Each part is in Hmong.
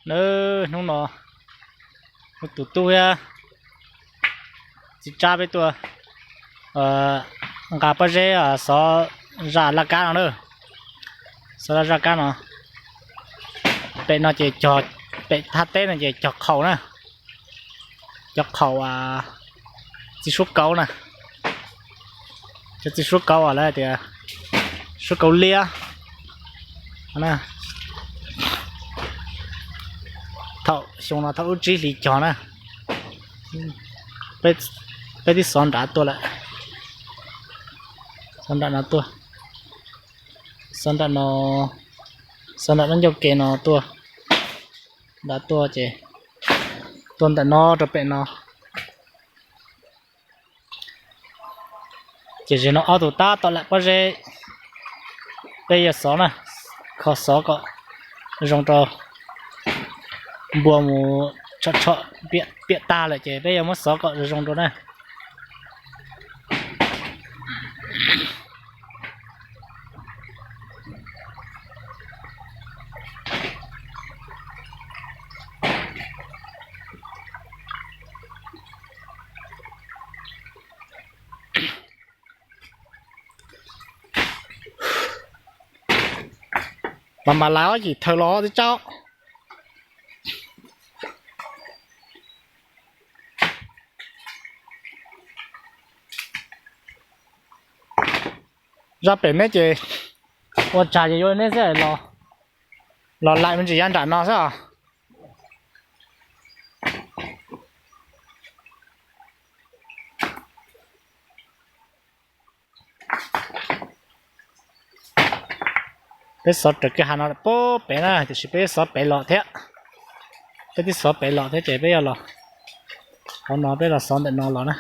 Nab, hnub no kuv tus tub thiab txiv Tsab peb tuaj nqa pob zeb xov zaj laj kab no na. Xov zaj kab no, pem no ces, pem thaj teb no ces cog qhaum na, cog qhaum, txiv suab kauv na, cov txiv suab kauv lawv tias suab kauv liab. Thaum xyoo no thaum lub tsib hlis cog na, peb twb xov nram tuaj lawm, xov nram no tuaj, xov nram no, xov nram lub ncauj ke no tuaj, nram tuaj ces tuaj ntawm no rau pem no. Ces zaum no ob tug tab tom lam pob zeb, peb yuav xov na, kho xov kom zoo rau npua mus tshom tshom piam tag lawm ces peb yuav muab xov kom zoo zoo rau na. Mas mas lav ob yim thawj los twb tsaub. Zaj pem neb ces ua tsag ces yuav neb xwb, los laim me ntsis yav nram no xwb os. Peb xov raws kwj ha no pub pem na, tiam sis peb xov pem los thiab. Peb twb xov pem los thiab ces peb yuav los hauv no, peb los xov ntawm no los na.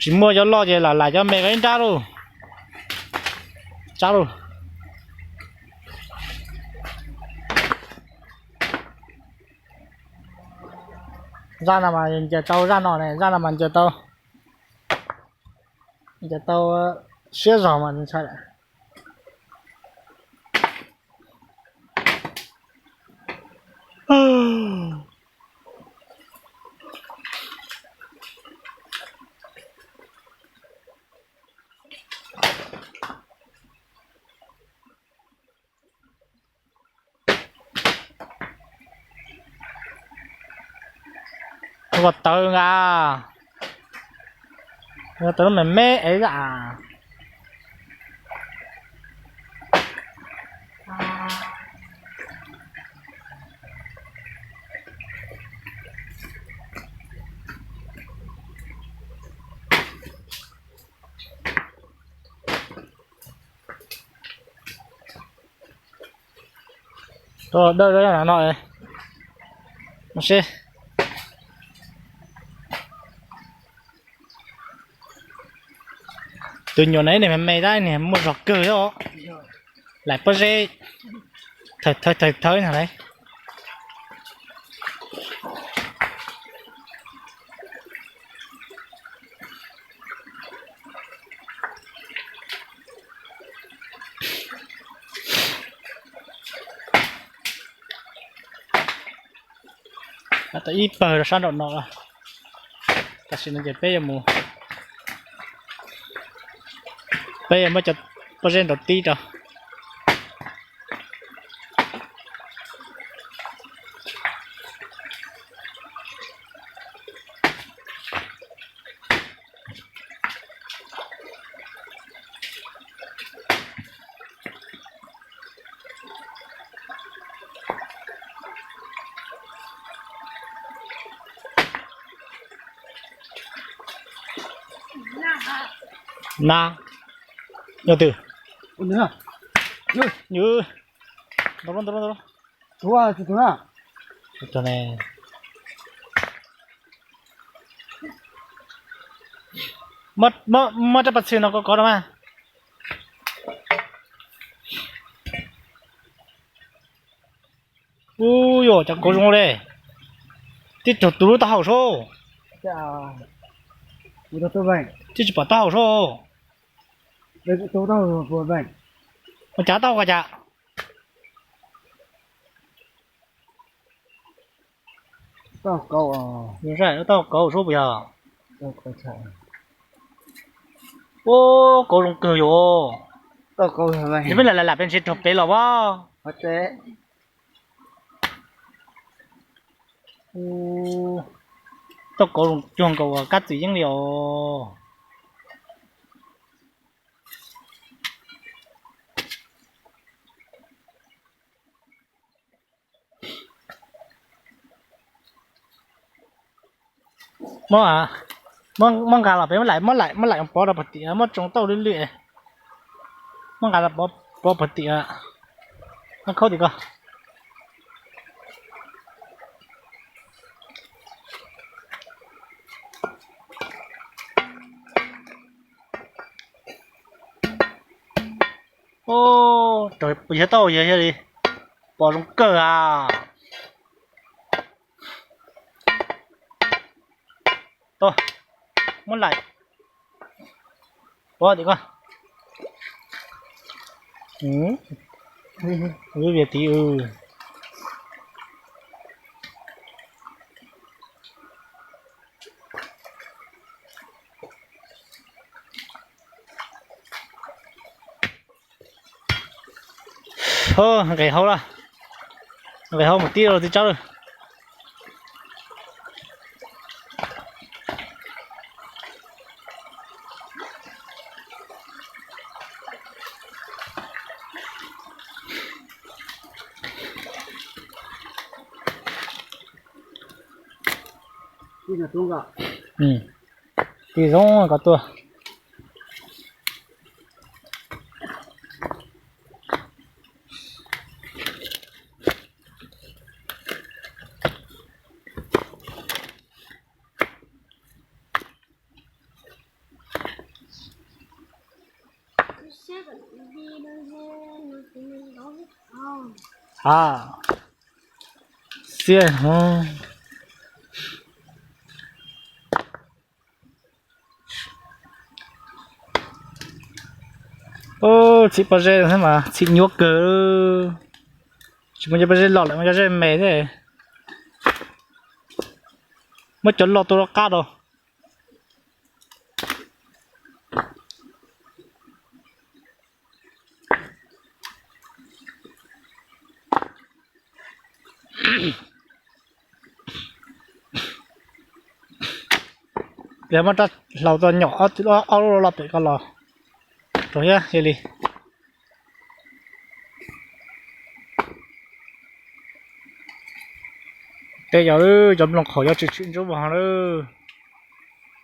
Tsis muaj cov loj ces lam lam cov me ko ib nrab lauj. Tsab lauj. Zaj no mas ncaws tau, zaj no ne, zaj no mas ncaws tau, ncaws tau siab zog mas ntshai lawm. Ua tawv nka, ua tawv lub me me es zaj. Tuaj dawj no, no seb. Tus nyuam no niag me me tab niag muaj zog kawg thiab os. Laim pob zeb thawv thawv thawv no lauj. Tau ib pawg rau sab nraum no. Tam sim no ces peb yuav mus, peb yuav muab cov pob zeb nraud tib rau. Na, yog twg? Nws, nws, nws, nws, nws, muab rab pas txhwm no kov kov rau mas. Ub, Cov kauv zoo le, tib raug tus lub taub hau sub, tib tsis pom taub hau sub. Ua cas taub hau cas? Taub kauv sub puas yog? Ua kauv zoo kawg yom. Peb lam lam peb ntshe raug pem los as. Taub kauv zoo cuag nkaus kab txwm yeeb li os. Muab, muab nqa los pem, muab laim, muab laim, muab laim pov rau puag tim, muab tsoo tauj lwj lwj, muab nqa los pov puag tim, khaub tim ko. Yog tauj yog li, pom zoo kawg as. Tau, muab laim pov tim ko. Vias tiv. Nqes hauv lawm, nqes hauv mus tib lub txiv tsawb lawm. Tig zoo kom tuag. A, xiab. Txhim pob zeb mas txhim nyuaj kawg. Tsis muaj cov pob zeb loj lawm, muaj cov zeb me thiab. Muab cov loj tuaj loj qab rau. Yog muab rab hlau txo nyom ob lub loj pem ko los rau thiab cia li. Tej yog cov nplooj qhauv yuav tshwm tshwm ntsuab vog lawm.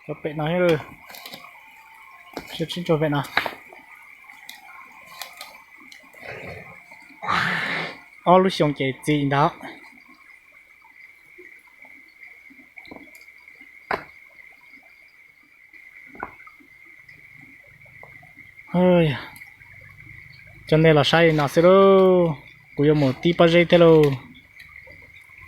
Cov pem no, tshwm ntsuab pem no. Ob lub xyoo ces txi ntag. Coj nej los saib li no xwb lauj, kuv yuav mus tib pob zeb thiab lauj.